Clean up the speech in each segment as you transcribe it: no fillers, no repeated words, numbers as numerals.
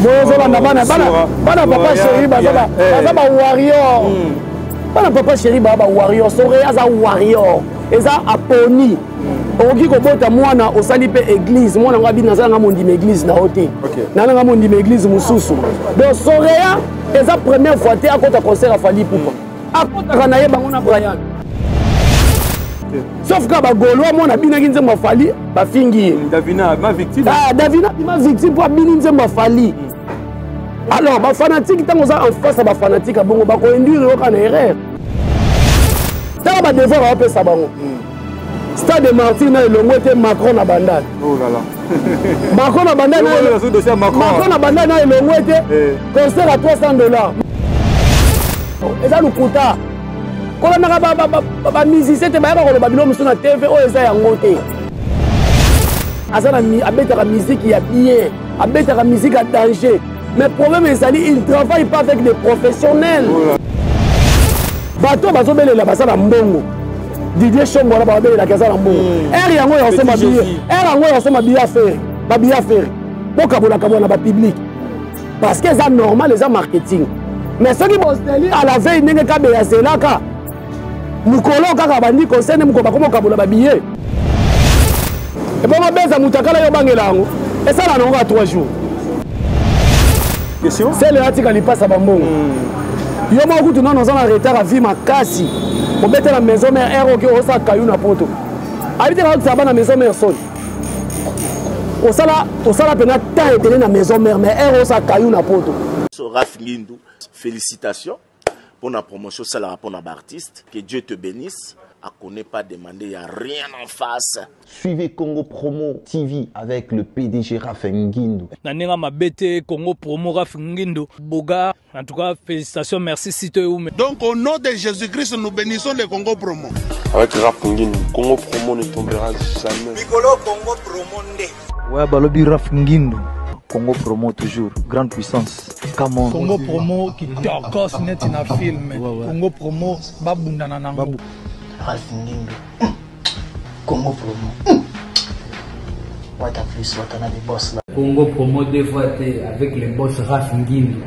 Bozolanda bana bana bana papa chéri baza baza ba warrior. Bana papa chéri ba ba warrior, Soraya aza warrior. Eza aponi. Okoki kobota mwana osali mpe église, mwana yango abini naza nanga mondima église na yo te, na nanga mondima église mosusu. Donc Soreya eza première fois te akota concert ya Fally Ipupa, akotaka na ye bango na Brian, sauf ka bagaulois mwana abinaki nzembo ya Fally, bafingi ye. Davina abima victime. Ah, Davina abima victime mpo abini nzembo ya Fally. Alors bafanatike, ntango oza en face ya bafanatike ya bongo, bakoinduire yo kaka na erreur. Tala badevoir aopesa bango. Stade de Martyr na elongo te, Macron na Bandal. Oh là là. Macron na Bandal na Macron na Bandal na elongo te. Concert à 300 $ eza lokuta. Kolandaka bamusicien te, bayaka koloba bilo mosusu na TV oyo eza yango te. Aza na abetaka musique ya bien, abetaka musique ya danger, mais problème ezali il travaille pas avec des professionnels. Bato bazobelela baza na mbongo. Didier Shombo wana babelelaki aza na mbongo. Ere yango ya kosomba billet, ere yango ya kosomba billet affaire, babillet affaire bokabolakabola na bapublic parce que eza normal, eza marketing. Mais soki bozeli à la veille ndenge kabe azelaka mokolo kaka bandi conseil nde mokolo bakoma okabola babillet, ebongo beza moto akala yo obangela yango esala nango kaka 3 jours. Question. Sele atika lipasa bambongo. Yo moko kutu nano oza na retard ya vie makasi. Obetela maison mère aire oke osala kayu na poto abi te kakokisa bana maison mère soni osala osala mpena temps ebele na maison mère, mais aire osala kayu na poto. Raf Ngindu, félicitations pour la promotion, ça la pour l'artiste. Que Dieu te bénisse. À connaît pas demander, il n'y a rien en face. Suivez Congo Promo TV avec le PDG Raph Ngindu. Na ndenge mabe te, Congo Promo, Raph Ngindu, Boga, en tout cas, félicitations, merci Sito Eume. Donc au nom de Jésus-Christ, nous bénissons le Congo Promo. Avec Raph Ngindu, Congo Promo ne tombera jamais. Mikolo Congo Promo nde. Ouais, balobi Raph Ngindu. Congo Promo toujours, grande puissance. Come on. Congo Promo qui tokos neti na film. Ouais. Congo Promo babundana nango. Babu. Raph Ngindu. Congo Promo. Wata plus, wata na les boss là. Congo Promo deux fois T avec les boss Raph Ngindu.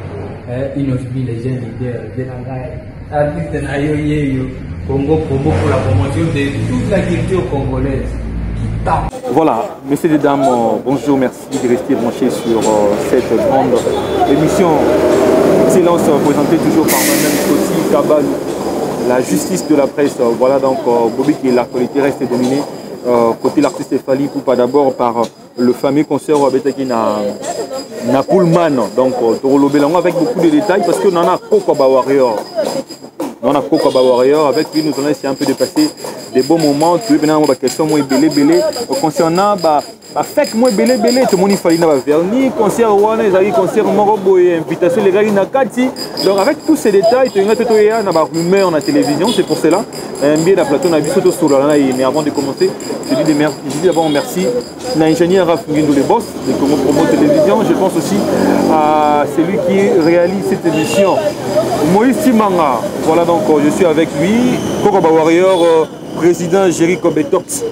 Eh, Inosbi les jeunes leaders. Artiste na yo yeyo. Congo Promo pour la promotion de toute la culture congolaise. Voilà, messieurs et dames, bonjour, merci de rester branchés sur cette grande émission Excellence, présentée toujours par moi-même, Scotty Kabalou, la justice de la presse. Voilà donc, Bobby, qui est l'actualité reste dominée côté l'artiste Fally Ipupa, d'abord par le fameux concert abetaki na Pullman. Donc, tolobela avec beaucoup de détails parce que on a Koko ba Warrior. On a Koko ba Warrior avec lui, nous allons essayer un peu de passer des bons moments. Tu veux maintenant ba question moi belé belé concernant ba ba fake moi belé belé tout le monde il fallait na ba vernis concert wana ezali concert moko boye invitation les gars na kati. Donc avec tous ces détails tu nga to ya na ba rumeur na télévision, c'est pour cela un bien la plateau na biso to solo na ye. Mais avant de commencer, je dis de merci, je dis d'abord merci na ingénieur Raph Ngindu, le boss de Congo Promo Télévision. Je pense aussi à celui qui réalise cette émission, Moïse Timanga. Voilà donc je suis avec lui, Koko ba Warrior, président Jerry Kobetox.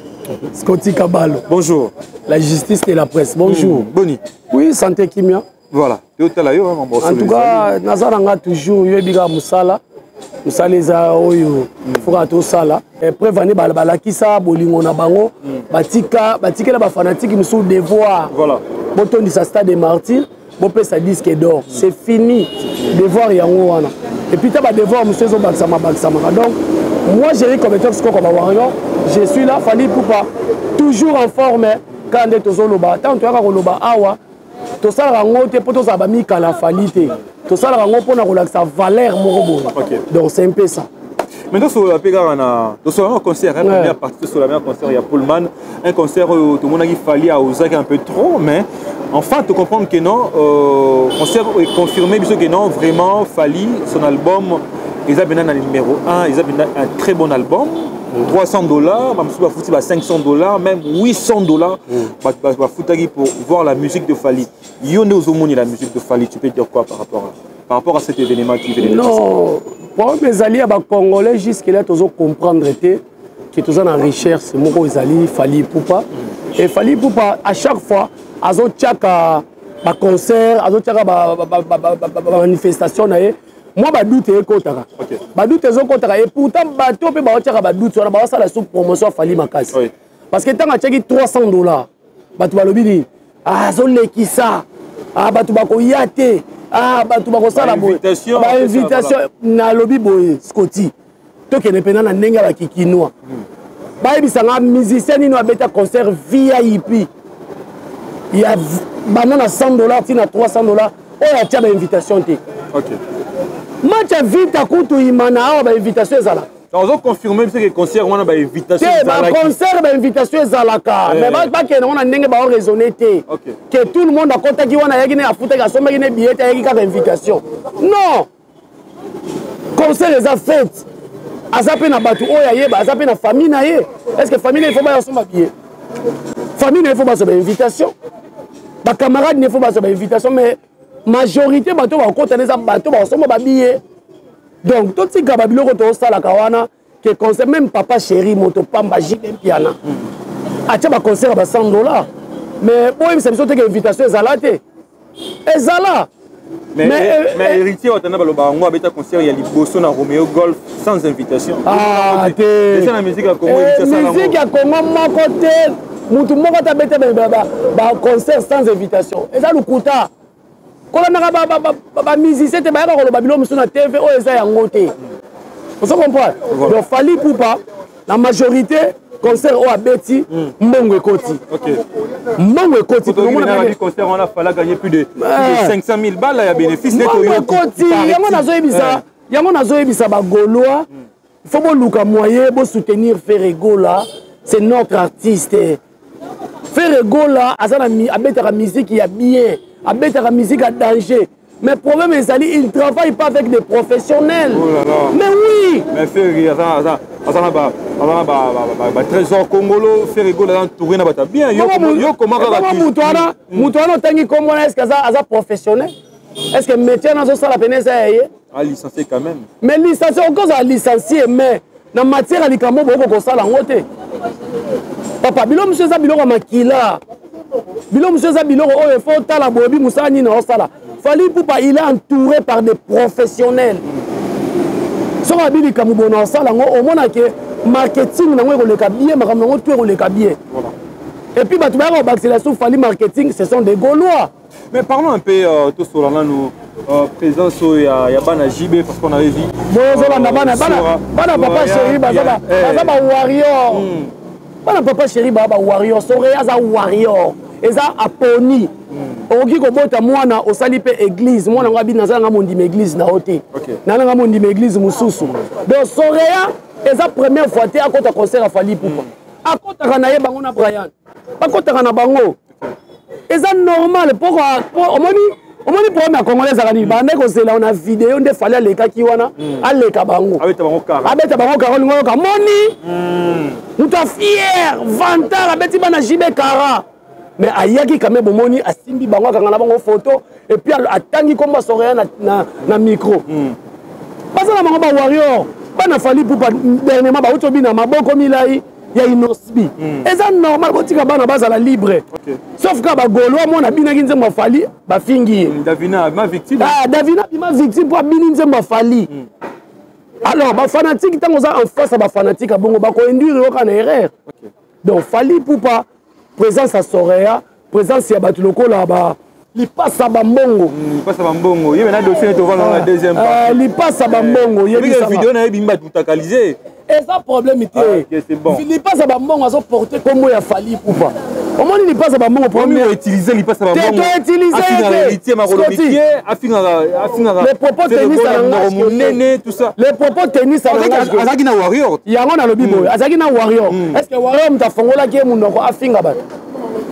Scotty Kabalo. Bonjour. La justice et la presse. Bonjour. Boni. Oui, santé kimia. Voilà. Yo tala yo, hein, mon En tout cas, naza nanga toujours yo ebika musala. Musala eza oyo foka tosala. Preuve ane balakisa bolingo na bango, batika batikela ba fanatique mosusu devoir. Voilà. Botondisa stade des Martyrs, bopesa disque d'or. C'est fini. Devoir yango wana. Et puis ta ba devoir mosusu ezobakisama bakisamaka. Donc moi Jerry Kobetox Koko ba Warrior, je suis là. Fally Ipupa toujours en forme quand nde tozoloba. Tant toyaka koloba awa, tosalaka yango te mpo tozala bamikala Fally te, tosalaka yango mpona kolakisa valeur moko boye. Donc c'est un peu ça. Maintenant, sur la kaka na tosala un concert, hein, première partie tosala un concert ya Pullman, un concert oyo tomonaki Fally aosaki un peu trop, mais enfin tu comprends que non, concert est confirmé biso que non, vraiment Fally, son album eza bena na numéro 1, eza bena un très bon album. 300 $, bamosusu bafuti ba 500 $, même 800 $ bafutaki pour voir la musique de Fally. Yo nde ozomoni la musique de Fally, tu peux dire quoi par rapport à cet événement qui venait de passer? Non, problème ezali ya bacongolais, jusque là tozo comprendre te ke toza na recherche moko ezali Fally Ipupa. Et Fally Ipupa à chaque fois azotiaka Baconcert azotiaka, bamanifestation na ye, mwa badoute ekotaka, badoute ezokotaka. Et pourtant bato mpe baotiaka badoute wana, baosala sous promotion Fally makasi, parce que ntango atiaki 300 $, bato balobi nini? Azolekisa, bato bakoya te, bato bakosala boye, bainvitation. Nalobi boye, Scoti, tokende mpena na ndenge ya bakikinois. Bayebisanga musicien nini abeta concert VIP ya banda na 100 $ ntina 300 $ oyo atia bainvitation te? Match ya Vita kutu imana awa, bainvitation ezalaka. Ozoconfirme biso ke concert wana bainvitation? Te, baconcert bainvitation ezalaka, mais bakende ngo na ndenge baoraisonne te ke tout le monde akɔtaki wana ayaki ne afutaki, asombaki ne billet te, ayaki kaka invitation. Non, concert eza fête. Aza mpe na bato oyo ayeba, aza mpe na famille na ye. Est ce que famille na ye faut baya osomba billet? Famille na ye faut bazwa bainvitation, bacamarade na ye faut bazwa bainvitation, mais majorité bato bakota eza bato bakosomba babillet. Donc totika babiloko tosalaka wana ke concert. Même Papa Chéri, moto pamba, JB Mpiana atia baconcert ya ba 100 $, mais boyebisa biso teke invitation ezala te, ezala. Mais Héritier Watana, baloba yango, abeta concert ya liboso na Romeo Golf sans invitation. Ah te. Eza na musique ya Congo. Musique ya Congo moko te, mutu moko te abeta baconcert sans invitation, eza lokuta. Kolandaka bamusicien te, bayaka koloba biloko mosusu na TV oyo eza yango te. Ozo comprendre? Donc Fally Ipupa, na majorité concert oyo abeti, mbongo ekoti, mbongo ekoti. Concert wana Fally gagné plus de 500 000 balles ya bénéfice. Mbongo ekoti. Yango nazoyebisa, yango nazoyebisa bagaulois, il faut boluka moyen bosoutenir Ferre Gola. C'est notre artiste. Ferre Gola aza na, abetaka musique ya bien, abetaka musique ya danger, mais problème ezali, il ne travaille pas avec des professionnels. Oh là là. Mais oui. Mais Ferre aza na batrésor congolo. Ferre Gola aza entouré na bato bien. Yo koma kaka moto wana, moto wana otangi nkombo wana, est ce que aza professionnel? Est ce que métier wana azosala pene eza ya ye? Ah, licencié quand même. Mais licencié, okozala licencié, mais na matière ya likambo boyoko kosala yango te. Papa, biloko mosusu eza biloko ya makila, biloko mosusu eza biloko oyo efo otala boyebi mosala nini osala. Fally Ipupa, il est entouré par des professionnels. Soki abi likambo bona osala yango, omona ke marketing nango ekoleka bien, makambo yango to ekoleka bien. Et puis bato bayaka kobakisela so Fally marketing, ce sont des Gaulois. Mais parlons un peu, tout sur la nous présence ya ya bana JB, parce qu'on avait vu. Bozolanda bana bana bana Papa Chéri, baza baza ba warrior. Bana Papa Chéri ba ba warrior, sore aza warrior. Eza aponi. Okoki kobota mwana, osali mpe église, mwana ngo abi naza nanga mondima église na yo te, nanga mondima église mosusu. Donc Soreya eza première fois te akota concert ya Fally Ipupa. Akotaka na ye, bango na Brian bakotaka na bango, eza normal. Po omoni, omoni problème ya Congolais ezalaka nini? Bandaki kozela na video nde Fally alekaki wana, aleka bango, abeta bango kara. Olingo oyoka moni moto afier vantard abeti bana JB kara, mais ayaki quand même, bomoni asimbi bango, akanga na bango photo et puis atangi nkombo Soreya na micro. Baza na bango bawarrior, bana Fally Ipupa. Dernièrement bauti obina maboko milai ya Innoss'B. Eza normal, botika bana bazala libre. Sauf ka bagaulois, mwana abinaki nzembo ya Fally, bafingi ye. Davina abima victime. Ah, Davina abima victime mpo abini nzembo ya Fally. Alors bafanatike, ntango oza en face ya bafanatike ya bongo, bakoinduire yo kaka na erreur. Donc Fally Ipupa, présence ya Soreya, présence ya bato lokola ba lipasa bambongo. Lipasa bambongo ye na dossier, tovanda na deuxième. Lipasa bambongo. Yebisa video na ye bimi, bato mutakalize. Eza problème te. Lipasa bambongo azoporte kombo ya Fally Ipupa. Omoni lipasa bambongo? Utiliser lipasa bambongo te, les propos tennis. Monene, tout ça. Les propos tennis. Azalaki na warrior. Yango nalobi boye, azalaki na warrior. Est ce que warrior moto afongolaki ye monoko afinga bato,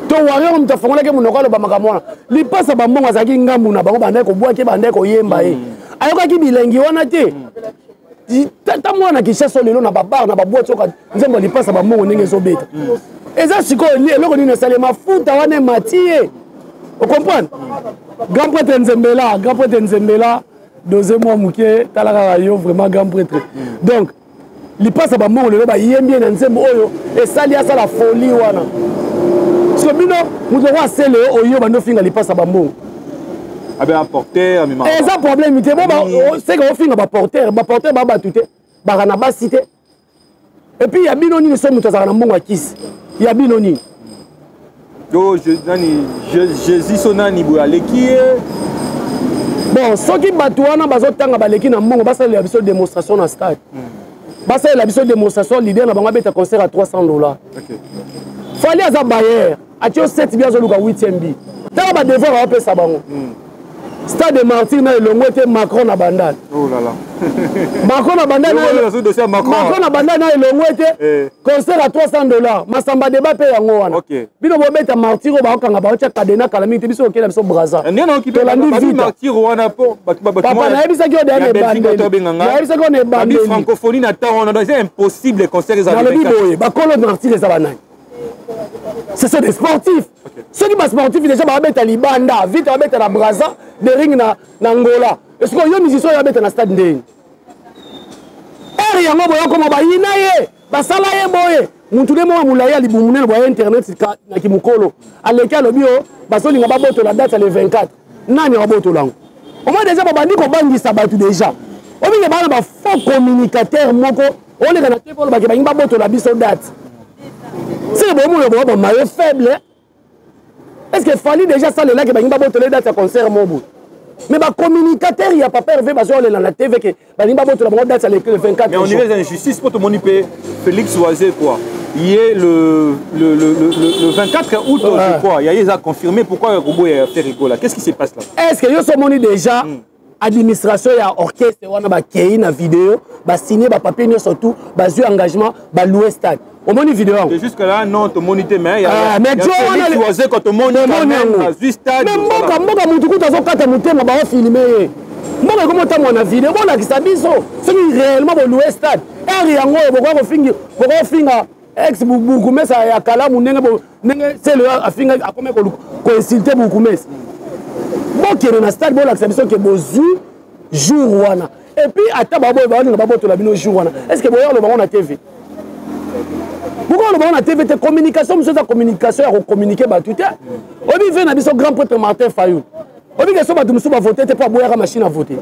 to warrior moto afongolaki ye monoko aloba makambo wana? Lipasa bambongo azalaki ngambu na bango, bandaki kobwaki, bandaki koyemba ye, ayokaki bilengi wana te. Ta mwana Kinshasa lelo na babar, na baboite, soka nzembo ya lipasa bambongo ndenge ezobeta, eza sikoyo eloko nini esali mafuta wana emati ye? Ocomprendre? Grand prêtre Nzembela, grand prêtre Nzembela, dose mwa moke, tala kaka yo vraiment grand prêtre. Donc lipasa bambongo lelo bayembi ye na nzembo oyo esali asala folie wana. Siko bino moto oko asele yo oyo bandi ofinga lipasa bambongo. Abe porteur amemaka. Eza problème te, bo seka ofinga ba porteur, ba porteur ba batu te, baka na basi te. Et puis ya bino nini so moto azalaka na mbongo ya kisi? Ya bino nini? Yo nani Jésus so nani boye aleki ye. Bon, soki bato wana bazotanga baleki na mbongo, basalela biso démonstration na stade. Basalela biso démonstration, leader na bango abeta concert à 300 $. Fally aza bailleur, atie yo 7 bi, azoluka 8e bi. Tala badevoir aopesa bango. Stade de Martyr na elongo te, Macron na Bandal. Oh là là. Macron na Bandal, Macron na Bandal na elongo te. Concert à 300 $. Masamba débat pe yango wana. Bino bobeta Martyr oyo baokanga baotya kadena kala mingi te, biso okela biso Braza. Tolandi vita. Martyr wana po papa nayebisaki yo deya ebandeli, nayebisaki yo na ebandeli. Francophonie na temps wana, c'est impossible concert eza. Nalobi boye, bakolo Martyr eza banani? Ce sont des sportifs. Soki basportif déjà babeta libanda, vite babeta na Braza, Daring na Angola, est-ce que yo musicien oyo abeta na stade ndeni ere yango boya koma bayina ye, basala ye boye? Mutu nde moko molai ya libumu nene boya internet na kimokolo aleki, alobi o bazolinga babotola date ya le 24. Nani ababotola yango? Omoi déjà babandi kobangisa bato déjà, obinge bana bafaux communicateur moko oleka na te olobaki bangi babotola biso date. Seke bomona boya bamaillon faible. Est ce que Fally déjà asalelaki bangi babotola date ya concert mo boye? Mais bacommunicateur ya papa Hervé bazolela na TV ke balingi babotola bango date ya le 24. Mais on dirait injustice po tomoni mpe Félix Oise quoi, ye le 24 août, je crois, ya ye eza confirmé. Pourquoi koboya Ferre Gola? Qu'est ce qui se passe là? Est ce que yo so omoni déjà administration ya orchestre wana bakei na video, basigne bapapier nyonso, tout, bazwi engagement, baloue stade? Omoni video yango? Jusque là non, tomoni te, mais mais jo wana Oise ko tomoni quand même azwi stade. Mais mboka, mboka, mutu kutu azokata motema, baofilme ye. Mboka ekomi otambola na video. Bolakisa biso soki réellement boloue stade ere yango oyo. Bokoka kofinga ex bourgmestre ya Kalamu ndenge ndenge sele afinga, akomi koinsulte bourgmestre. Bokende na stade, bolakisa biso ke bozwi jour wana. Et puis ata baboyo baolinga babotola bino jour wana, est ce que boya oloba ngo na TV? Pourquoi oloba ngo na TV te? Communication mosusu eza communication ya kocommuniquer bato te. Oyebi ve na biso grand prêtre Martin Fayulu, oyebi ke so bato mosusu bavote te mpo aboyaka machine à voter.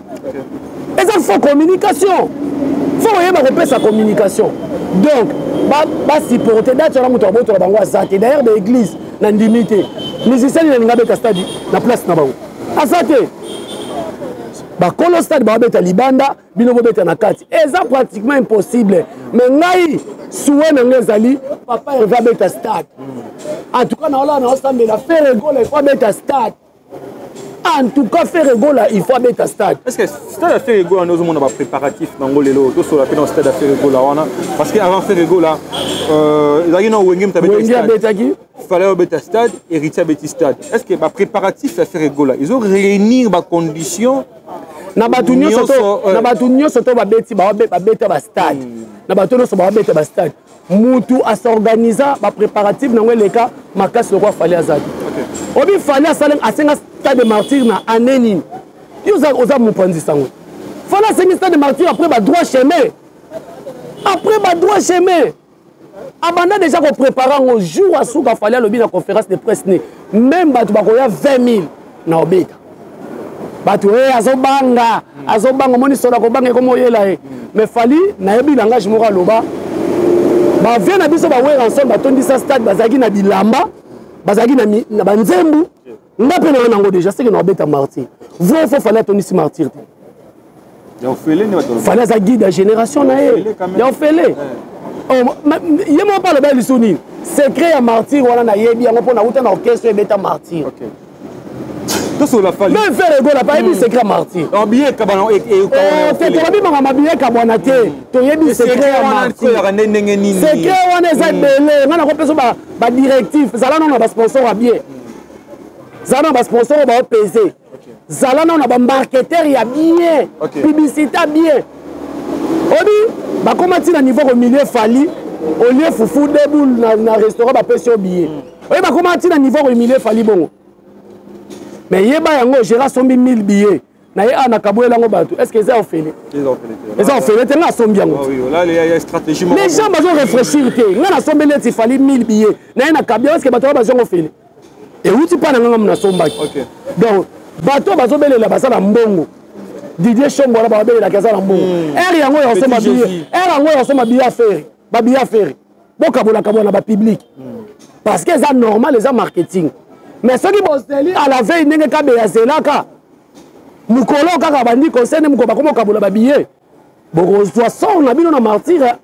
Eza faux communication. Faut koyeba kopesa communication. Donc basupporte date wana, moto abotola bango aza te. D'ailleurs baéglise na ndimi te, musicien nini alinga abeta stade na place na bango? Aza te. Bakolo stade babeta libanda, bino bobeta na kati, eza pratiquement impossible. Mais ngai souhait na ngai ezali papa Herve abeta stade. En tout cas naolaa naosambela, Ferre Gola il faut abeta stade. En tout cas Ferre Gola il faut abeta stade. Est ce que stade ya Ferre Gola wana ozomona bapréparatif nango lelo? Tosola mpe na stade ya Ferre Gola wana, parce que avant Ferre Gola ezalaki na Wenge moto. Wenge abetaki. Fallait obeta stade, Héritier abeti stade. Est ce que bapréparatif ya Ferre Gola ezo réunir bacondition? Na bato nyonso to, na bato nyonso to babeti, babeta bastade, na bato nyonso babeta bastade, mutu asorganiza bapréparatif nango eleka makasi lokwa Fally aza te. Obi Fally asala, asenga stade de Martyr na année nini? Yo oza mopanzi sango. Fally asengi stade de Martyr après badroit chemin, après badroit chemin abanda déjà koprépare yango. Jour asuka, Fally alobi na conférence de presse ne même bato bakoya 20 000 na obeta bato e azobanga, azobanga. Omoni solo akobanga, ekoma oyela ye. Mais Fally nayebi langage moko aloba, bavie na biso bawera ensemble, batondisa stade, bazalaki na bilamba, bazalaki na banzembu. Nga mpe na nango déjà seke na obeta Martyr. Vrai faux, Fally atondisi Martyr te. Fally aza guide ya génération na ye ya ofele. Ye moko mpe aloba lisu nini, secret ya Martyr wana nayebi yango mpo nauta na orchestre ebeta Martyr. Tosola Fally. Même Ferre Gola bayebi secret ya Martyr. Te, tolobi makambo billet ekabwana te, toyebi secret ya Martyr. Secret wana eza ebele. Ngai nakopesa badirective: zala nano na basponsor ya bien, zala na basponsor oyo baopese, zala nano na bamarketeur ya bien, publicité ya bien. Obi bakóma ntina niveau komilie Fally, olie fufu deboule na restaurant, bapesi yo billet. Oye bakóma ntina niveau kohumilie Fally bongo. Mais yeba yango, Gérard asombi 1000 billets na ye awa na kaboyela yango bato. Est ce que eza ofele? Eza ofele te. Nga asombi yango. Les gens bazo réfléchir te. Nga nasombi neti Fally 1000 billets na ye na kabia, est ce que bato wana bazongo ofele? Euti mpa na nganga mu nasombaki. Donc Bato bazobelela baza na mbongo. Didier Shongo wana babelelaki aza na mbongo. Ere yango ya kosomba billet, ere yango ya kosomba billet ya Ferre, ba billet ya Ferre. Bokabola kabola na ba public. Parce que eza normal, eza marketing. Mais soki bozeli à la veille ndenge kabe ya zelaka mokolo kaka bandi conseil nde mokolo bakoma kokabola ba billet. Bokozwa sort na bino na martyre.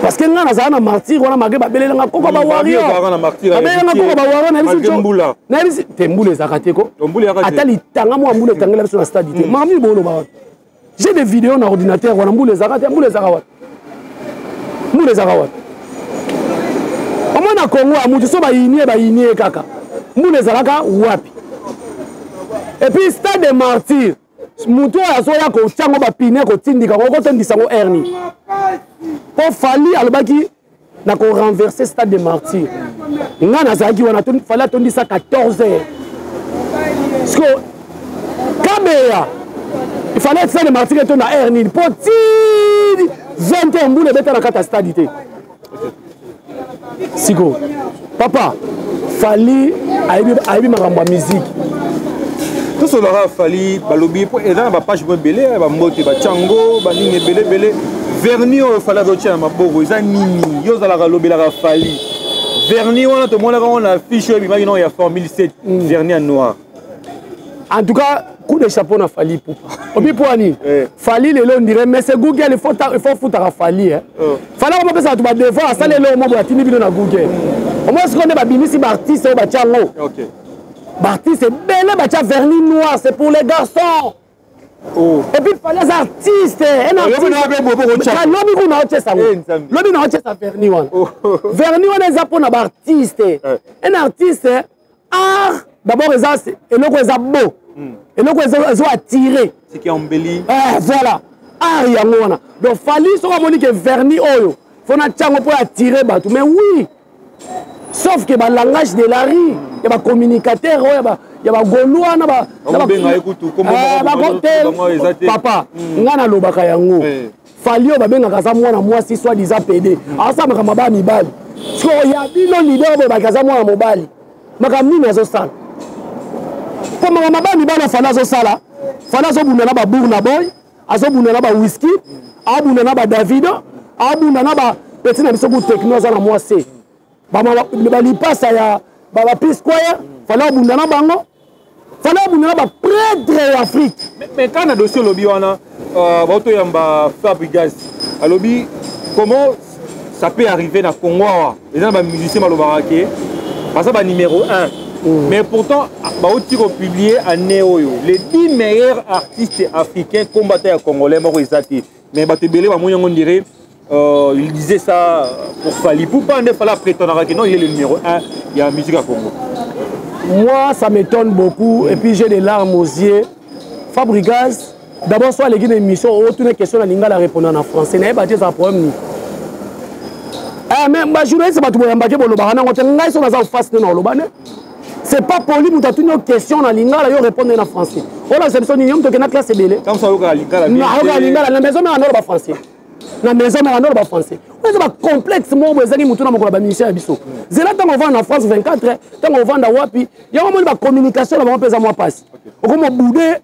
Parce que nga nazala na martyre wana malgré babelela nga koko ba warrior. Babelela nga koko ba warrior na biso mbula. Na biso te mbula ezalaka te ko. Ata litanga mwa mbula etangela biso na stade te. Mami boloba wana. J'ai des vidéos na ordinateur wana mbula ezalaka te, mbula ezalaka wapi? Mbula ezalaka wapi? Omona Congo ya mutu so bayinie bayinie kaka. Mbula ezalaka wapi? Et puis stade des martyrs moto oyo azoya kotya yango bapine kotindika yango okotondisa yango aire nini mpo fali alobaki na korenverse stade de martyr ngai nazalaki wana fali atondisa 14 heures siko kabeya ifale stade de martyr etonda aire nini mpo ti 20 heures mbula ebeta na kati ya stade te siko papa fali ayebi makambo ya miziki tosolaka fali balobi po eza na bapage mo ebele bambote batyango banini ebele ebele verni oyo fali azotya na maboko eza nini yo ozalaka lobelaka fali verni wana tomonaka ngo na affiche oyo ebimaki nao ya formule 7 verni ya noir. En tout cas, coup de chapeau na Fally Ipupa. Obi po ani? Fally lelo on dirait mais c'est Google il faut il faut foutre à Fally hein. Fally on pesa tu ba devoir asale lelo mo atindi bino na Google. Au moins ce qu'on est ba bimisi ba artiste ba tiango. OK. Ba artiste belé ba tia vernis noir, c'est pour les garçons. Oh. Et puis fallait les artistes, un artiste. Lobi kuna otiesa ngo. Lobi na otiesa vernis wana. Vernis wana eza pona ba artiste. Un artiste art d'abord eza eloko eza beau. Eloko ezo attirer. Ce qui embellit. Eh voilà. Art yango wana. Donc Fally soki amoni que vernis oyo faut na tiango po attirer bato. Mais oui. Sauf que ba langage de la rue, ya ba communicateur oyo ya ba gaulois na ba papa nga nalobaka yango. Fally oyo babengaka aza mwana mwasi soit disant PD. Asala makambo ba mibali. Sikoyo ya bino leader oyo baki aza mwana mobali. Makambo nini azosala? Po makambo ba mibali Fally azosala, Fally azobunda na ba Burna Boy, azobunda na ba Whisky, abunda na ba Davido, abunda na ba petit na biso ku techno aza na mwasi. Ba ba lipasa ya ba ba P Square, Fally abunda na bango. Fally abunda na ba prêtre ya Afrique. Mais quand na dossier lobi wana, bato yamba Fabregas alobi comment ça peut arriver na Congo awa? Eza ba musicien balobaka ke baza ba numéro 1. Mais pourtant bauti ko publier année oyo les 10 meilleurs artistes africains combattants ya congolais moko eza te. Mais bato ebele bamoni yango ndire il disait ça pour Fally Ipupa, nde Fally prétendra que non, il est le numéro 1 il y a musique à Congo. Moi, ça m'étonne beaucoup et puis j'ai des larmes aux yeux. Fabregas, d'abord soit les émission, oh, toutes les questions la lingala répondre en français, n'a pas dit ça problème ni. Eh mais ma journaliste ba tuboya mbake boloba na ngote ngai so naza face na loba ne. C'est pas poli mutu atuni yo question na lingala yo répondre na français. Ola c'est biso ni yo na classe ebele. Comme ça yoka lingala. Na yoka lingala na maison mère na français. Na maison mère na français. Oyo ba complexe moko boye ezangi mutu na mokolo ba musicien ya biso. Zela ntango ovanda na France 24, ntango ovanda wapi, yango omoni ba communication na bango mpe eza mwa pasi. Okoma bude,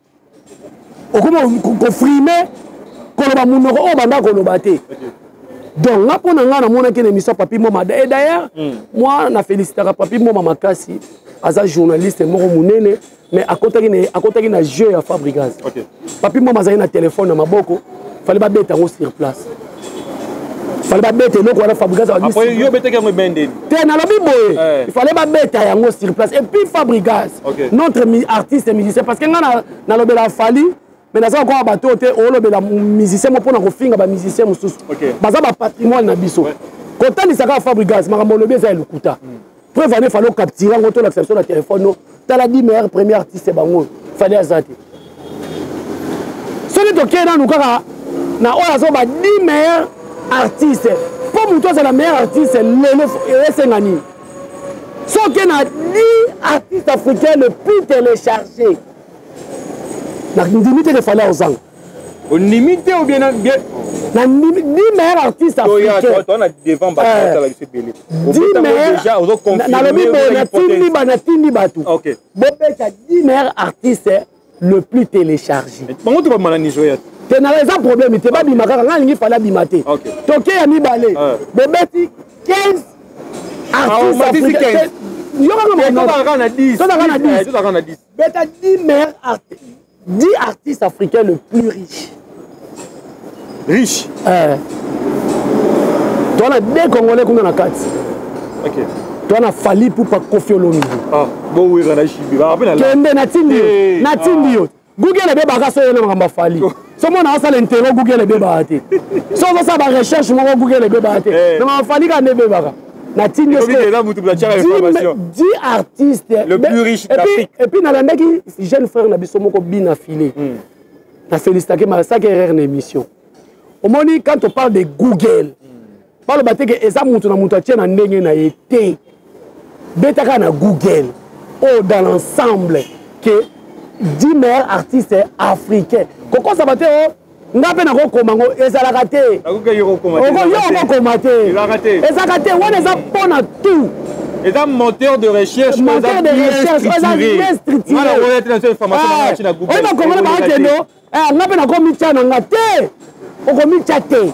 okoma kofrime, koloba monoko oyo banda koloba te. Donc nga mpo na nga namonaki na émission Papi Mboma. Et d'ailleurs, moi na félicitaka Papi Mboma makasi, aza journaliste moko monene, mais akotaki na jeu ya Fabregas. Papi Mboma azalaki na téléphone na maboko, fallait babeta yango sur place. Fallait babeta eloko wana Fabregas abimi Après, yo betaki yango ebendeli. Te nalobi boye, il fallait babeta yango sur place. Et puis Fabregas, notre artiste et musicien, parce que nga nalobela Fally, mais naza kokoka bato te olobela musicien moko mpona kofinga ba musicien mosusu. Baza ba patrimoine na biso. Kotalisa kaka Fabregas, makambo olobi eza ya lokuta. Preuve ane fallait capturer yango tolakisa biso na téléphone no. Tala 10 meilleurs premier artiste bango fallait aza te. Soki tokei nanu kaka na oyo azoba 10 meilleurs artistes, mpo moto azala meilleur artiste lelo esenga nini? Soki na 10 artistes africains le plus téléchargé, na ndimi te ke fallait ozanga. Ondimi te ou bien bien? Na 10 meilleurs artistes africains. 10 meilleurs, nalobi boye, natindi ba, natindi bato. Bobeta 10 meilleurs artistes le plus téléchargé. Bango to bamana Nigeria. Te na eza problème te, babima kaka, ngai alingi Fally abima te. Toke ya mibale, bobeti 15 artistes africains. Yokaka na 10. Tozalaka na 10. Tozalaka na 10. Beta 10 meilleurs artistes, 10 artistes africains le plus riche. Riche. Toza na deux Congolais kuna na kati. Toza na Fally Ipupa, Koffi Olomide. Ah, bowera na JB. Ba rappelle la. Kende natindi yo. Natindi yo. Google ebebaka so yena makambo ya Fally. So mona asala intero, Google ebebaka te. So ozosala ba recherche moko, Google ebebaka te. Na makambo Fally kaka nde ebebaka. Natindi yo. 10 artistes le plus riche d'Afrique. Et puis nalandaki jeune frère na biso moko bina filé. Na félicitaki, masalaki erreur na émission. Omoni, quand on parle de Google, baloba te ke eza mutu na mutu atie na ndenge na ye te. Betaka na Google oyo dans l'ensemble ke 10 meilleurs artistes africains. Kokosaba te o nga mpe nakokoma ngo, ezalaka te. Yo okokoma te, ezalaka te. Wana eza mpo na tout. Eza moteur de recherche. Moteur de recherche eza bien structuré. Oyo bakongole bakokende, nga mpe nakomitya na nga te, okomitya te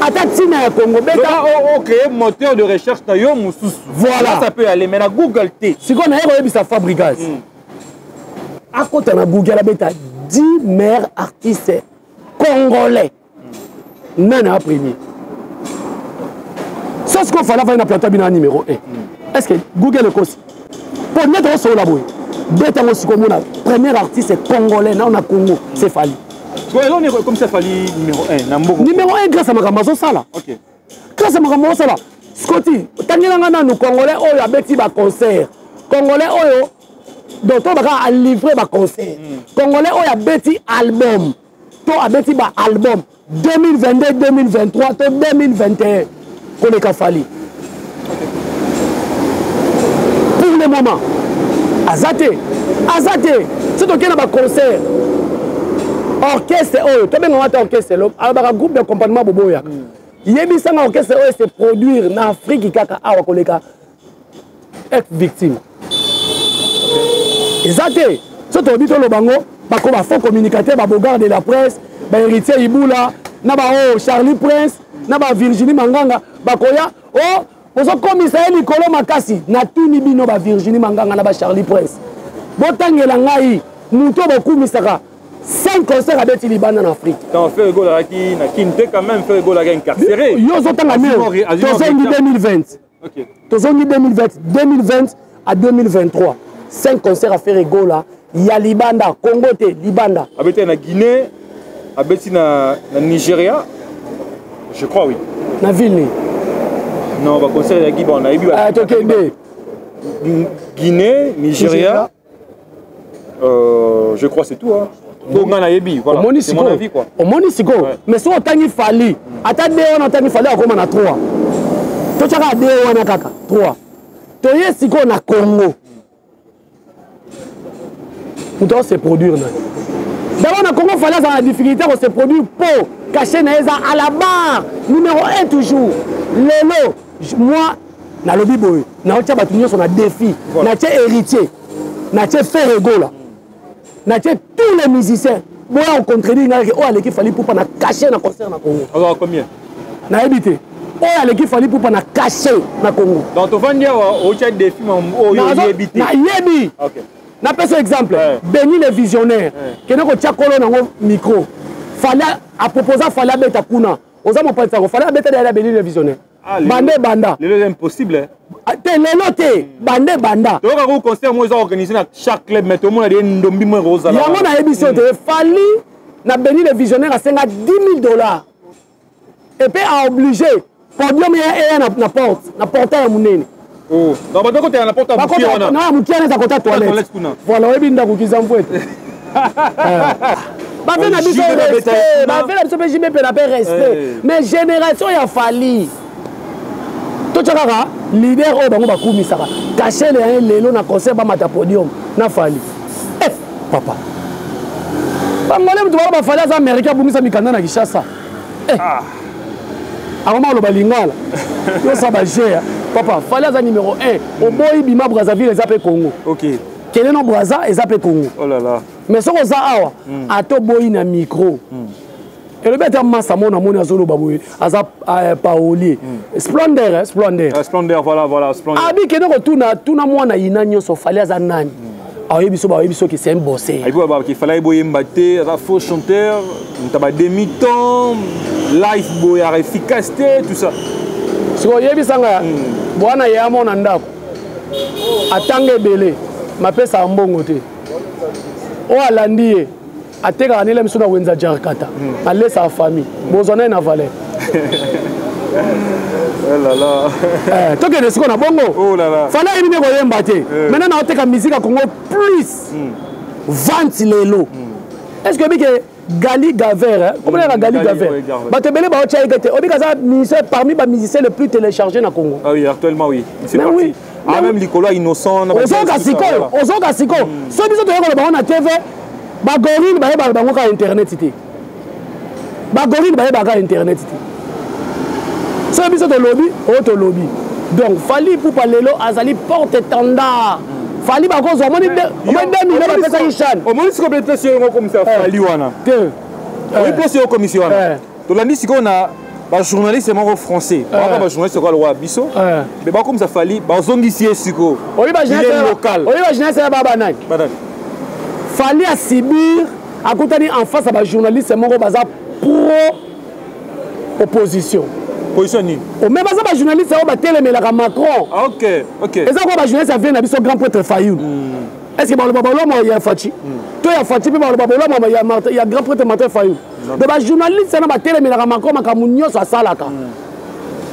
ata ntina ya Congo. Beta ocréer moteur de recherche na yo mosusu. Voilà. Ça peut aller, mais na Google te. Sikoyo naye koyebisa Fabregas, akota na Google, abeta 10 meilleurs artistes congolais, nani a premier? So sikoyo Fally afandi na plateau, bina numéro 1. Est ce que Google ekosi? Mpo neti osolola boye, betango sikoyo, mona premier artiste congolais nao na Congo, c'est Fally. Comme ça, Fally numéro 1 na mboka. Numéro 1 grâce à makambo azosala. Grâce à makambo azosala. Scotty, otangelanga nanu congolais oyo abeti baconcert, congolais oyo donc to baka alivre baconcert, congolais oyo abeti album to abeti baalbum 2022, 2023 to 2021 koleka Fally. Pour le moment aza te, aza te. So tokei na baconcert, orchestre oyo tobengaka ata orchestre, alobaka groupe d'accompagnement, boboyaka. Yebisanga orchestre oyo se produire na Afrique kaka awa koleka F Victime, eza te. So tolobi, toloba ngo, bako bafaux communicateur, babogarde de la presse, bahéritier Ibula na bao Charlie Prince na bavirginie Manganga bakoya o ozokomisa ye likolo makasi. Natuni bino, bavirginie Manganga na bacharlie Prince, botangela ngai moto oyo bokumisaka 5 concert abeti libanda na Afrique. Quand Ferre Gola azalaki na Kin te, quand même Ferre Gola azalaki incarcéré. Yo ozotanga mio, tozongi 2020, tozongi 2020, 2020 à 2023, 5 concerts à Ferre Gola ya libanda, Congo te, libanda. Abeti na Guinée, abeti na Nigeria, je crois, oui. Na ville nini? Non, baconcert ezalaki, bon, nayebi. Tokende. Guinée, Nigeria, je crois c'est tout, hein. Bon, nga nayebi, voilà, c'est mon avis, quoi. Omoni sikoyo, mais soki otangi Fally ata de wana, otangi Fally akóma na 3, totyaka de wana kaka 3. Toye sikoyo na Congo, moto aose produire nani d'abord na Congo? Fally azala na difficulté kose produire po cachet na ye eza à la barre, numéro 1 toujours. Lelo moi nalobi boye, naotia bato nyonso na défi, natie Héritier, natie Ferre Gola, natie tous les musiciens, boya ocontredire ngai oyo aleki Fally Ipupa na cachet na concert na Congo. Alors combien? Nayebi te oyo aleki Fally Ipupa na cachet na Congo. Donc tovandi awa, otya défi oyo oyebi te. Nayebi. Napesa exemple, Beni le Visionnaire, kende kotia kolo nango micro. Fally aproposa, Fally abeta kuna, oza mopanzi yango, Fally abeta derrière Beni le Visionnaire. Banda ebanda. Lelo eza impossible. Te, lelo te, banda ebanda. Toyokaka concert mo eza organisé na chaque club, mais tomona de ndombi mo ekozala. Yango nayebi so te. Fally na Beni le Visionnaire asenga 10 000 $ et puis aoblige podium eya na porte, na portail ya monene. Donc bato kotela na porte ya mokie wana. Na ya mokie wana eza kota toilette. Voilà, oyebi ndako kizamvu ete bave na biso respect, bave na biso mpe JB mpe na mpe respect, mais génération ya Fally, totya kaka leader oyo bango bakumisaka, cachet na ye lelo na concert, bamata podium na Fally. Eh, papa, bangole moto bala bafally aza américain, abungisa mikanda na Kinshasa. Eh. Ah. Akoma oloba lingala. Yosa ba GA. Papa, Fally aza numéro 1. Oboyi bima Brazzaville eza pe Congo. OK. Kende no Brazza eza pe Congo. Oh là là. Mais soki oza awa, ata oboyi na micro. Elobi ata masa mona moni azoloba boye aza parolier. Splendeur, hein, Splendeur. Ah, Splendeur, voilà, voilà, Splendeur. Abi kende kotuna tuna mwana yina nyonso Fally aza nani. Aoyebi biso baoyebi biso que c'est un bosseur. Et puis bah qu'il fallait boyemba te, aza faux chanteur, taba demi-temps, live boy ya efficacité, tout ça. Sikoyo oyebisanga bwana ye amona ndako atanga ebele mapesaka mbongo te oyo alandi ye atekaka nele miso na wenza jarkata alesaka famille bozwa naye na valeur. Oh là là. Tokende sikoyo na bongo. Oh là là. Fally ayebi nde koyemba te. Maintenant naoteka musique ya Congo plus vente lelo. Est ce que oyebi ke Gali Gaver, hein? Comment mm, Gali Gaver? Bato ebele baotya ye te. Oyebi kaza musicien parmi ba musiciens le plus téléchargé na Congo. Ah oui, actuellement oui. C'est Mais parti. oui. Ah, même Nicolas Innocent. Ozoka sikoyo, ozoka sikoyo. So biso toyei koloba ngo na TV, bagorine bayebaka bango kaka internet te. Bagorine bayebaka internet te. So biso tolobi, oyo tolobi. Donc Fally Ipupa lelo azali porte-étendard. Fally bakozwa omoni 2000 bapesaki chane. Omoni sikoyo place oyo okomisa Fally wana. Te. Oyi place oyo okomisi wana. Tolandi sikoyo na bajournaliste moko français. Baka bajournaliste oyo aloba biso. Mais bakomisa Fally bazongisi ye sikoyo. Oyi Il est local. Oyi bajournaliste ya baba nani? Banani. Fally a sibir akutani en face ya bajournaliste moko baza pro opposition. Position nini? Oh, mais baza bajournaliste oyo batelemelaka Macron. Ah, ok, ok. Eza kwa bajournaliste ya vie na biso grand prêtre Fayulu. Est-ce que baloba bolomo ya Fatshi? To ya Fatshi mpe baloba bolomo ya Martin, ya grand prêtre Martin Fayulu. Donc bajournaliste wana batelemelaka Macron makambo nyonso asalaka.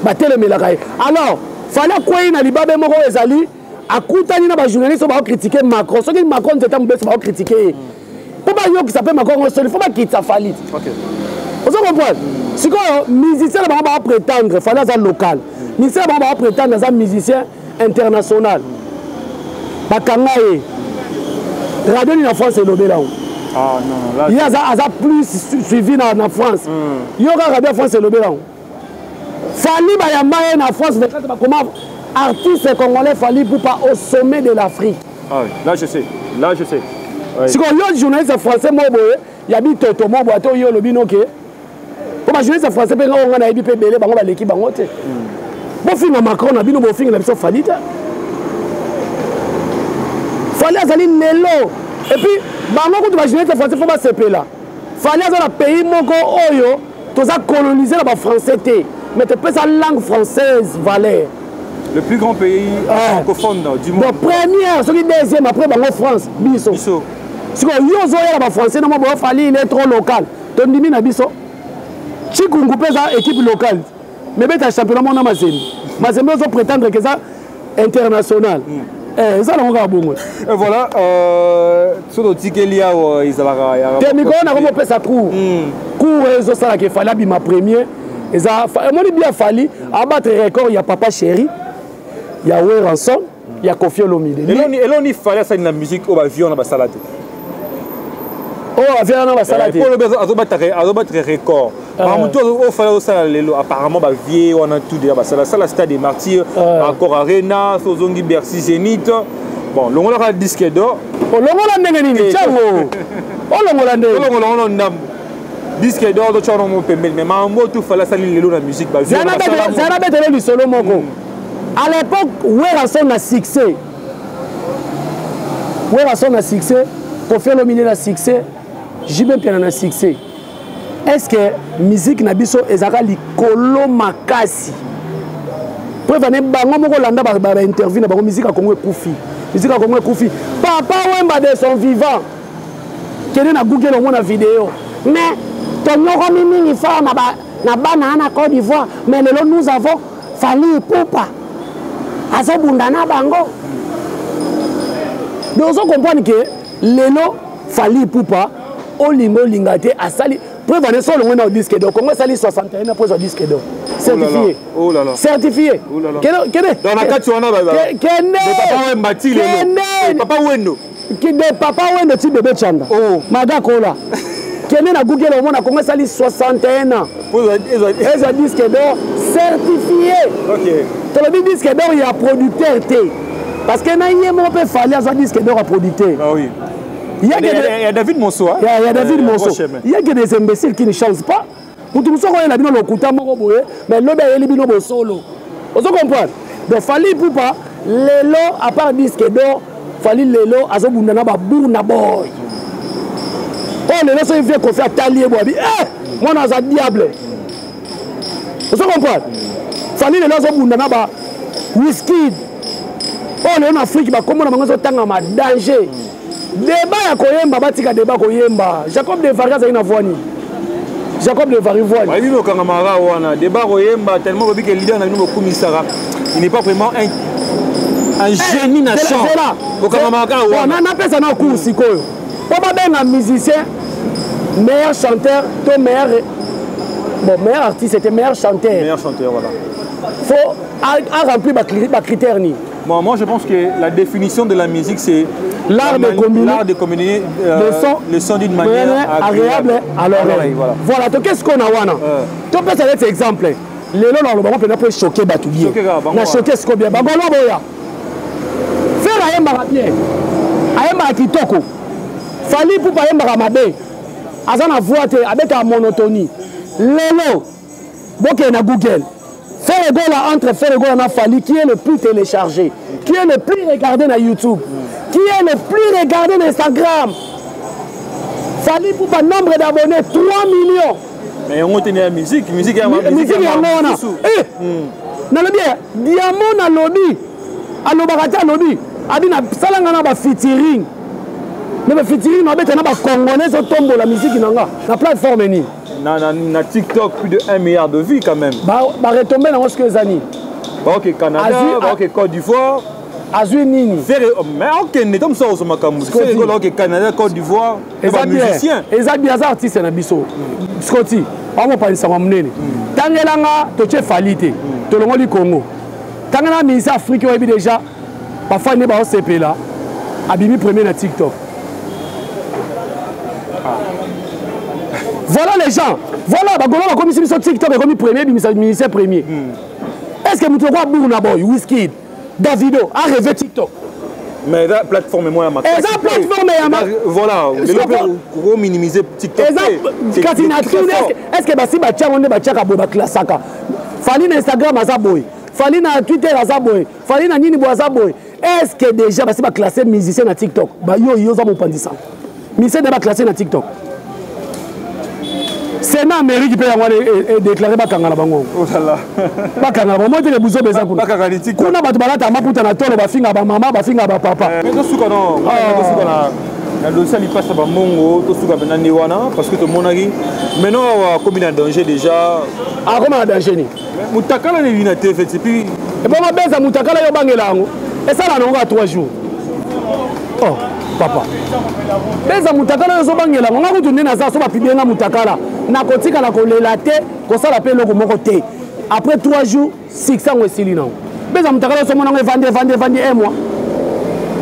Batelemelaka ye. Alors, Fally akwei na libabe moko oyo ezali akutani na bajournaliste oyo baokritike Macron. Soki Macron nzeta mobeso baokritike ye. Mpo bayokisa mpe Macron ngo soni, fo bakitisa Fally. Ozo comprendre? Sikoyo musicien na bango baoprétendre Fally aza local. Musicien na bango baoprétendre aza musicien international. Bakanga ye. Radio ni na France elobela yango. Ah non, là ye aza plus suivi na France. Yo kaka radio France elobela yango. Fally bayamba ye na France 24 bakoma artiste congolais Fally Ipupa au sommet de l'Afrique. Ah oui, là je sais, là je sais. Ouais. Sikoyo yo journaliste français moko boye ya bitoto moko boye ate oyo olobi noke po bajournaliste français mpe ngai nayebi mpe ebele bango baleki bango te. Bofinga Macron na bino, bofinga na biso Fally te. Fally azali lelo et puis bango kutu bajournaliste français fo basepela. Fally aza na pays moko oyo toza coloniser na bafrançais te, mais topesa langue française valeur. Le plus grand pays francophone du monde. Bon, première, soki deuxième, après bango France, biso. Biso. Sikoyo yo ozoya na bafrançais na mwa boyo Fally il est trop local. Tondimi na biso. Chikungu mpe eza équipe locale. Mais beta championnat mona Mazembe. Mazembe ozo prétendre que ça international. Eza nango kaka bongo. Et voilà, soki totikeli awa ezalaka ya Te mikolo na komopesa cours. Cours ezosalaka Fally abima premier. Eza emoni bien Fally abattre record ya Papa Chéri, ya Werrason, ya Koffi Olomide. Eloni Fally asali na musique oyo bavion na basala te. Oyo bavion na basala te. Paul Obi azobattre record. Mamutu oyo Fally azosala lelo apparemment ba vie wana tout déjà basala sala stade des Martyrs, Accor Arena, sozongi Bercy Zénith. Bon, longola ka disque d'or. Olongola ndenge nini? Tiango. Olongola ndenge. Olongola ono ndambo. Disque d'or to tiango mo pembeni, mais mambo tout Fally asali lelo na musique ba vie. Zana betele, zana betele lisolo moko. À l'époque Werrason na succès. Werrason na succès, Koffi Olomide na succès, JB Mpiana na succès. Est-ce que musique na biso ezaka likolo makasi? Preuve ane bango moko landa ba, ba, ba interview na bango musique ya Congo ekufi. Musique ya Congo ekufi. Papa Wemba de son vivant. Kende na Google omona vidéo. Mais tonyokomi mingi fort na ba, na bana na Côte d'Ivoire, mais lelo nous avons Fally Ipupa. Azobunda na bango. Donc ozo comprendre que lelo Fally Ipupa olingo olinga te asali preuve ane solo ngona disque d'or Congo asali 61 après zo disque d'or certifié. Oh là là. Certifié. Oh là là. Kene, kene. Dans la kati wana ba ba. Kene. De Papa Wemba ti lelo. Kene. De Papa Wendo. Ki de Papa Wendo ti bébé Chanda. Oh. Maga kola. Kende na Google omona Congo esali 61 ans. Ezwa disque d'or certifié. Okay. Tolobi disque d'or ya producteur te. Parce que na ye moko mpe Fally azwa disque d'or ya producteur. Ah oui. Il y a, il y a David Monceau. Hein? Il y a, il y a David Monceau. Il y a que des imbéciles qui ne changent pas. Mutu mosusu akoyela bino lokuta moko boye, mais lobi ayeli bino bosolo. Ozo comprendre? Donc Fally Ipupa lelo à part disque d'or, Fally lelo azobunda na ba Burna Boy. Oyo lelo soki vieux Koffi atali ye boye abi eh mwana aza diable. Ozo comprendre? Fally lelo azobunda na ba Wizkid. Oyo lelo na Afrique bakombo na bango ezotangama danger. Debat ya koyemba batika debat koyemba. Jacob de Vargas azali na voix nini? Jacob de Vargas voix. Bayebi kokanga mara wana debat koyemba tellement bobi que leader na bino bokumisaka il n'est pas vraiment un génie na chant. Kokanga mara wana. Napesa na cours sikoyo. Po babenga musicien meilleur chanteur to meilleur bon meilleur artiste c'était meilleur chanteur. Meilleur chanteur voilà. Faut à remplir ba critères ni. Bon, moi je pense que la définition de la musique c'est l'art de combiner, l'art de combiner le son d'une manière agréable à l'oreille. Voilà. Voilà, donc qu'est-ce qu'on a wana? To pesa neti exemple. Lelo na loba mpe na po choquer bato bien. Na choquer ce bien. Bango lobo ya. Ferre ayembaka bien. Ayembaka kitoko. Fally Ipupa ayembaka mabe. Aza na voix te, abetaka monotonie. Lelo bokende na Google. Ferre Gola entre Ferre Gola na Fally qui est le plus téléchargé, qui est le plus regardé na YouTube, qui est le plus regardé na Instagram. Fally Ipupa nombre d'abonnés 3 millions. Mais yango te ya musique, musique ya musique yango wana. Eh! Nalobi diamond nalobi alobaka te alobi abi na salanga na ba featuring. Mais ba featuring na beta na ba congolais otombola musique na nga na plateforme nini? Na TikTok plus de 1 milliard de vues quand même. Ba retomber na ngo eza nini? Ba ok Canada, ba ok Côte d'Ivoire. Azui nini? Ferre, mais ok ne comme ça au makambo. Ferre ok Canada, Côte d'Ivoire, eza bien. Eza bien aza artiste na biso. Scotty, amo panisa ma munene. Tangelanga totie Fally te. Tolongoli Congo. Tangela ministre Afrique oyebi déjà parfois ne ba osepela abimi premier na TikTok. Voilà les gens. Voilà bagolo bakomisi biso TikTok ekomi premier bimisa ministère premier. Est-ce que mutu okwa Burna Boy, Wizkid, Davido a rêvé TikTok? Mais la plateforme moi ya Eza plateforme ya ma Voilà, le minimiser TikTok. Eza kasi na tune est-ce que basi batia ngo nde batiaka boye baklasaka. Fally na Instagram aza boye. Fally na Twitter aza boye. Fally na nini boye aza boye. Est-ce que déjà basi ba classer musicien na TikTok? Ba yo yo za mopanzi sango. Musicien ba classer na TikTok. Sénat Amérique pe yango e déclarer bakanga na bango. Oh là là. Bakanga na bango te le buzo beza kuna. Bakanga ni TikTok. Kuna bato balata maputa na tolo bafinga ba mama bafinga ba papa. Mais to suka non, to suka na na dossier lipasa ba mongo to suka pena ni wana parce que to monaki maintenant awa komi na danger déjà. Ah comment na danger ni? Mutakala ni na TV et puis et bon mabeza mutakala yo bangela yango. Et ça là on a 3 jours. Oh papa. Beza mutakala yo zo bangela ngo ngakutu nde naza so ba publier nga mutakala. Na kotika na kolela te, kosala pe eloko moko te. Après 3 jours, 6 ans esili nango. Beza mutakala so mona ngo evandi evandi evandi un mois.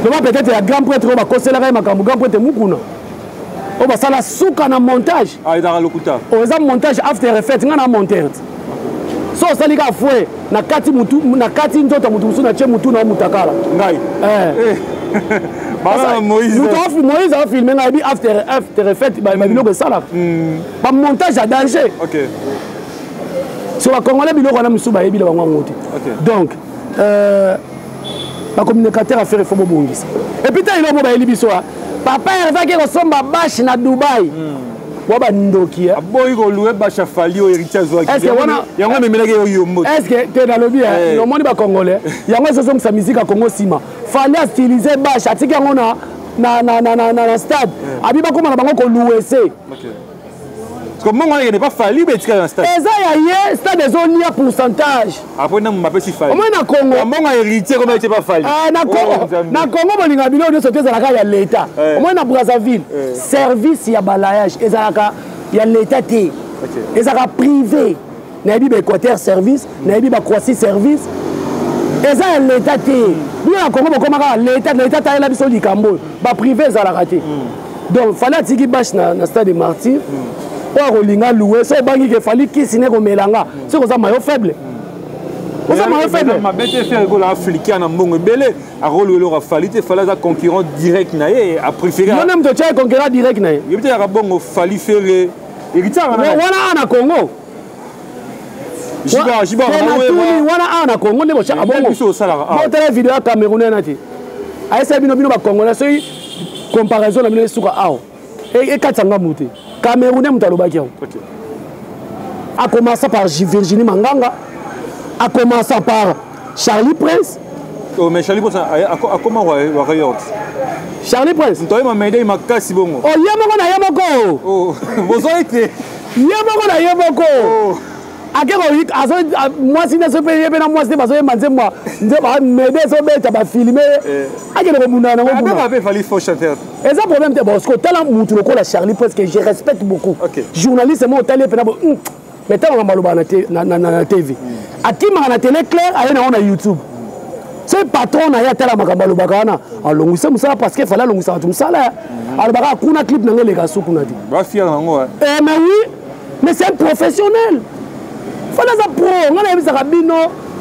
Loba peut-être ya grand prêtre oyo bakoselaka ye makambo, grand prêtre mukuna. Oyo basala suka na montage. Ah, ezalaka lokuta. Oyo eza montage after effect, nga na monter. So osali kaka fouet na kati mutu, na kati nzoto ya mutu mosusu na tie mutu na mutakala. Ngai. Eh. Bana Moïse. Mutu afi Moïse a filmé ngai bi after effect ba biloko esalaka. Ba montage ya danger. OK. So ba congolais biloko wana mosusu bayebi na bango yango te. OK. Donc ba communicateur affaire il faut bobongisa. Et puis ta eloko bayeli biso papa Hervé ake kosomba bâche na Dubaï. Wa ba ndoki, hein. Aboyi ko louer bâche ya Fally oyo héritier azwaki. Est-ce que wana yango ememelaki yo yombo. Est-ce que te nalobi, hein, nomoni ba congolais, yango ezozongisa musique ya Congo nsima. Fally a stylisé bâche, atiki yango na stade. Abi bakoma na bango ko louer se. OK. Parce que mbongo wana n'est pas Fally, mais etikali na stade. Eza ya ye, stade ezolia pourcentage. Après, na mapesi Fally. Omoni na Congo. Ya mbongo ya héritier, comme etie pas Fally. Ah, na Congo, Oh, Nzambe. na Congo, bolinga biloko nyonso te ezalaka ya l'État. Omoni na Brazzaville, service ya balayage ezalaka ya l'État te. Ezalaka privé. Nayebi ba Équateur service, nayebi ba Croatie service. Eza ya l'État te. Bino na Congo bokomaka l'État, l'État tayela biso likambo oyo. Ba privé ezalaka te. Donc Fally atiki bâche na stade de martyr oyo akolinga loue. So obangi ke Fally kisi ne komela nga, soki oza maillon faible, oza maillon faible. Mabe te, Ferre Gola aflikia na mbongo ebele, akoluka eloko Fally te. Fally aza concurrent direct na ye, apréféré. Yo nde moto otyaki concurrent direct na ye. Yebi te yaka bongo Fally, Ferre, héritier. Wana a na Congo tuni wana awa na Congo nde botyaka bongo. Botala video ya Camerounais na te ayesaki bino, bino Bacongolais, soki comparaison na bino esuka awa, ekatisa ngambu te. Camerounais moto alobaki yango, a commençant par Virginie Manganga, a commençant par Charlie Prince. Oh, mais Charlie Prince akoma Warriors. Charlie Prince moto ayema Mayday makasi bongo. Oh, ye moko na ye moko. Oh, bozwa ete ye moko na ye moko. Ake mwasi nde so mpe ye mpe na mwasi nde bazoyemba nzembo, nzembo mede ezobeta, bafilme, akende kobundana nango kuna. Mpe Fally faux chanteur. Eza problème te. Bon, siko tala mutu lokola Charlie Prince que je respecte beaucoup, journaliste mo otali ye mpena bo, mais ntango makambo alobaka na TV, akimaka na télé claire, aye nango na YouTube. So patron na ye atala makambo alobaka wana, alongwisa mosala, parce que Fally alongwisa bato mosala. Alobaka kuna clip nango eleka su kuna te. Bafier nango. Eh, mais oui, mais c'est un professionnel. Fally aza pro. Ngai nayebisaka bino,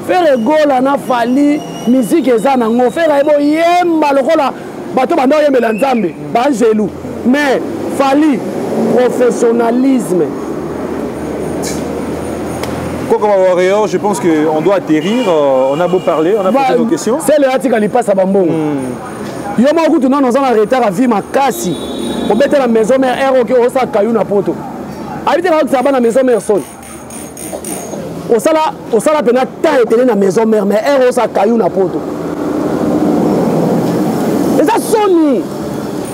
Ferre Gola na Fally, musique eza nango. Ferre ayebi oyemba lokola bato banda oyembela Nzambe, baangelu, mais Fally, professionnalisme. Quoi comme Warrior, je pense qu'on doit atterrir. On a beau parler, on a posé nos questions. C'est le atika lipasa bambongo. Yo moko kutu nano oza na retard ya vie makasi. Obetela Maison Mère aire, oke osala kayu na poto. Abi te kakokisa bana Maison Mère soni. Osala osala mpena temps etele na Maison Mère, mais aire osala kayu na poto. Eza soni.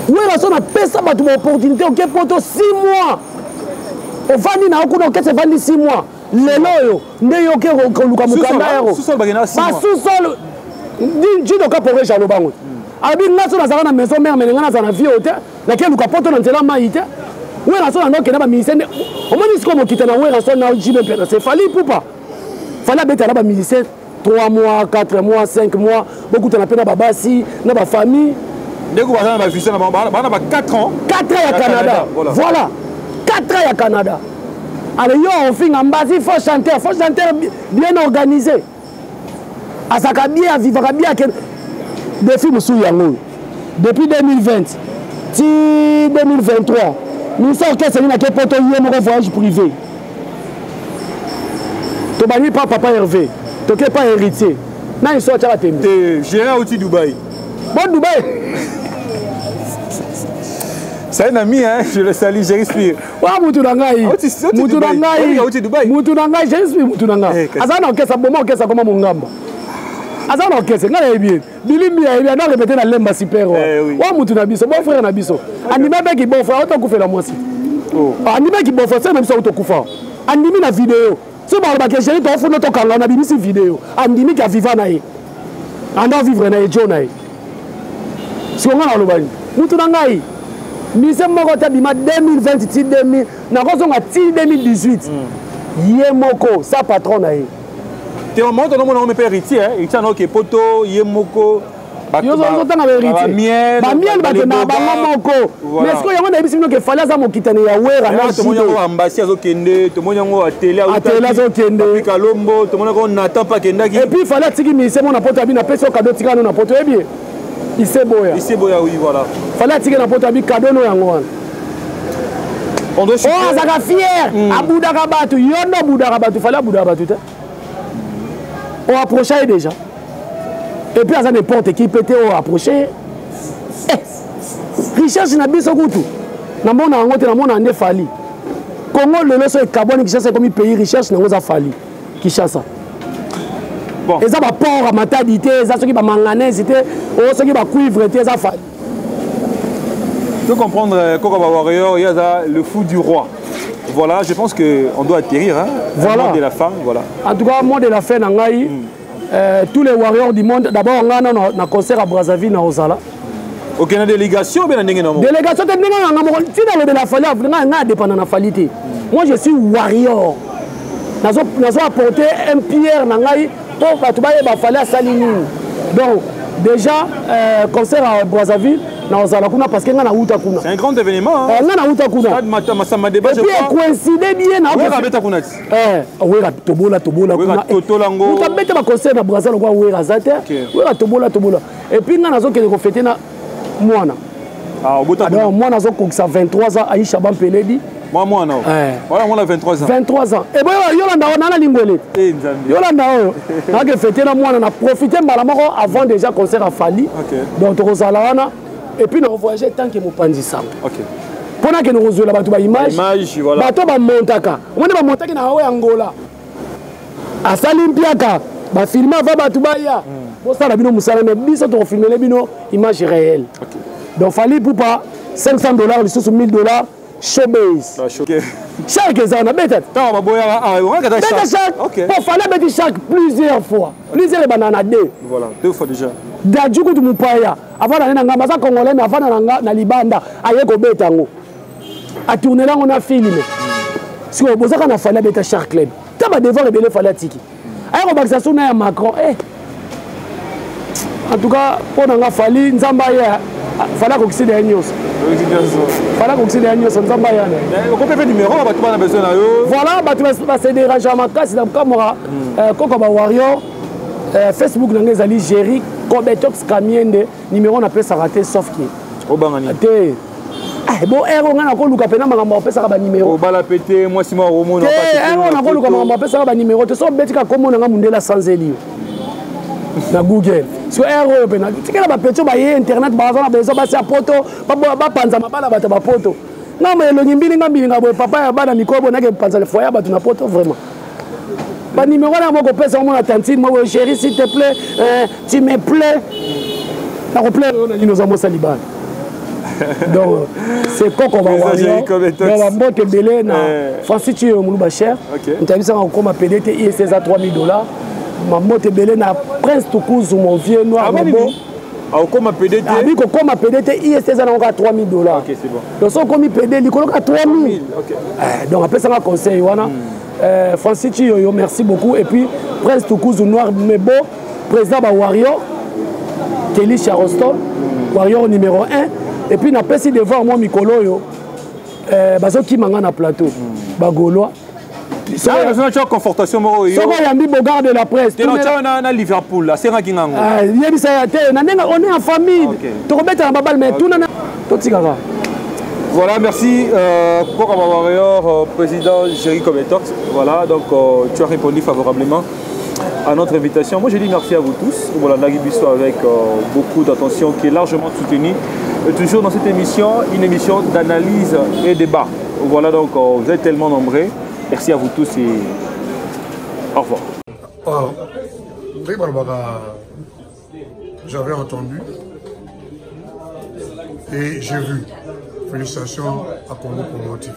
Wera so napesa bato baopportunité, oke poto 6 mois. Ovandi na yo kuna, okese evandi 6 mois. Lelo oyo nde yo oke koluka mokanda yako basusol jido kaporeja alobango. Alobi nga so nazalaka na Maison Mère, mene nga nazala na vie oyo te, nake luka poto na nzela mai te. Wera so nanda okenda bamusicien nde omoni sikoyo mokita na Wera so na JB mpe na se Fally Ipupa. Fally abetala bamusicien 3 mois, 4 mois, 5 mois, bokutana mpe na babasi na bafamille. Ndeko baza na bavisa na bana ba 4 ans. 4 ans ya Canada, voilà, 4 ans ya Canada. Alors yo ofinga Mbazi faux chanteur, faux chanteur bien organisé, azalaka bien, avivaka bien, akende défi mosusu yango oyo. Depuis 2020 ti 2023, ministère orchestre nini ake poto ye moko voyage privé? Tobandi pa papa Hervé, toke pa héritier, nani so atiaka tembe te. Gérard auti Dubai. Bon, Dubai. C'est un ami, hein, je le salue, Jerry Spear. Wa mutu na ngai, mutu na ngai, mutu na ngai, Jerry Spear, mutu na ngai. Aza na orchestre, boma orchestre koma mongamba. Aza na orchestre, ngai nayebi ye. Bilimbi ayebi, anda répété na Lemba super wa. Wa mutu na biso, bon frère na biso. Andima mpe ki bon frère, otokufela mwasi. Andima ki bon frère, na biso otokufa. Andimi na video. So balobaka Jerry tofunda tokanga na bimisi video. Andimi ki aviva na ye. Anda vivre na ye jo na ye. Siko nga naloba nini? Mutu na ngai, mise moko te abima 2020 ti 2000, nakozonga ti 2018, ye moko sa patron na ye. Te, moko tonomona ngo mpe héritier, héritier anoke poto ye moko. Ozotanga baheritier, bamiel bakendaka bango moko, mais sikoyo yango nayebisi bino ke Fally aza mokitani ya Wera na Tomoni yango Ambasi azokende, tomoni yango Atele. Atele azokende. Kalombo, tomoni yango Nathan mpe akendaki. Et puis Fally atiki mise mo na poto, abi napesi yo kado, tika no na poto, oyebi ye Iseboya. Iseboya, oui, voilà. Fally atiki na poto, abi kado no yango wana. Oyo azalaka fier, abudaka bato, yo nde obudaka bato, Fally abudaka bato te. Oapprocha ye déjà, et puis aza n'importe qui mpe te oyo approche ye. Richesse na biso kutu namona yango te, namona nde Fally. Congo lelo so ekabwani, Kinshasa ekomi pays, richesse nango eza Fally. Kinshasa eza baport ya Matadi te, eza soki bamanganese te, oyo soki bacuivre te, eza Fally. Tu peux comprendre, Koko Warrior, il y a le fou du roi. Voilà, je pense qu'on doit atterrir. Hein, voilà. Mot de la fin, voilà. En tout cas, mot de la fin, Nangai, tous les warriors du monde, d'abord, on a un concert à Brazzaville, na Ozala. Ok, na délégation, bien na délégation, te ndenge na moko, tina le de la Fally, nga nga dépendant na Fally te. Moi, je suis warrior. Nazo nazo apporter un pierre na ngai po bato bayeba Fally asali nini. Donc déjà concert à Brazzaville, Nakozala kuna parce que nga nauta kuna. C'est un grand événement. Hein. Eh, nga nauta kuna. Stade Massamba Débat, je crois. Et puis coïncide bien na. Wera beta kuna. Eh, Wera tobola tobola kuna. Totola ngo. Muta beta ba concert na Brazza lokwa Wera za te. Wera tobola tobola. Et puis nga nazokende ko fêter na mwana. Ah, obota. Alors mwana azokokisa 23 ans Aisha Bampeledi. Moi mwana. Eh. Voilà mwana 23 ans. 23 ans. Et boyo yolanda wana na lingwele. Eh Nzambe. Yolanda oyo. Nake fêter na mwana na profiter mbala moko avant déjà concert à Fally. Okay. Donc tokozala wana et puis na voyager tant que mopanzi sango. OK. Mpo nakende kozwela bato baimage voilà. Bato bamontaka omoni bamontaki na oyo Angola asali mpiaka bafilme ava bato baya bosala bino mosala me biso tokofilmele bino image réelle. Okay. Donc Fally Ipupa 500 $ lisusu 1000 $ showbase. Ah, okay. Shark eza wana beta beta shark po Fally abeti shark plusieurs fois, plusieurs ebanda na deux. Voilà, deux fois déjà. Daju kutu mopaya avanda ne na ngambo, aza congolais me avanda na libanda, aye kobeta yango, atournela yango na filme. Sikoyo bozaka na Fally abeta Shark Club ta badevoir ebele. Fally atiki aye kobakisa so na ya Macron. Eh. En tout cas mpo na nga, Fally, Nzambe aya. Fally akokisi na ye nyonso, Fally akokisi na ye nyonso, Nzambe aya na ye. Okope mpe numéro, bato bana besoin na yo. Voilà, bato base dérange makasi na kamwaka koko bawarrior. Facebook na ngai ezali Géri Cobetox Kamiende. Numéro napesaka te, sauf ke Obanga nini? Te, bo ero ngai nakoluka mpena makambo apesaka banimero. Obala pe te, mwasi moko omona? Te, ero nakoluka makambo apesaka banimero te. So obeti kaka komona nga mundele asanzeli yo na Google. So ero oyo mpena tikela bapetio baye internet, baza na besoin basi ya poto, bapanza mabala bato bapoto. Nga elongi mbilinga mbilinga boye, papa ya bana mikolo boye, nake panza foyer ya bato na poto. Vraiment, banimero wana moko opesa omona tantine moko: "Chéri, s'il te plaît, tu me plais." Nakoplaire oyo na nini? Oza mosa libala. Donc c'est koko bawario. Bambote ebele na Francis Tiyo Moluba cher, moto ayebisanga kokoma pede te, is eza 3000 $. Mambote ebele na Prince Tukuzu, mon vieux noir mebo. Okoma pede te? Abi kokoma pede te, ist eza nango kaka 3000 $. Donc so okomi pede likolo kaka 3000. Donc apesanga conseil wana. Francis Chiyoyo, merci beaucoup. Et puis Prince Tukuzu, noir mebo, président ba warrior, Kelly Charoston, warrior numéro 1. Et puis napesi devoir mwa mikolo oyo, bazokima nga na plateau, bagaulois. Confortation moko. Soko oyambi Bogard de la presse na Liverpool, asengaki ngango. Yebisa ya te na ndenge on est en famille, tokobetana babale, mais tuna totikaka. Voilà, merci Koka Warrior, président Jerry Cometox. Voilà, donc tu as répondu favorablement à notre invitation. Moi, je dis merci à vous tous. Voilà, Biso avec beaucoup d'attention qui est largement soutenue. Et toujours dans cette émission, une émission d'analyse et débat. Voilà, donc vous êtes tellement nombreux. Merci à vous tous et au revoir. Oh, j'avais entendu et j'ai vu. Félicitations à Congo Promo TV.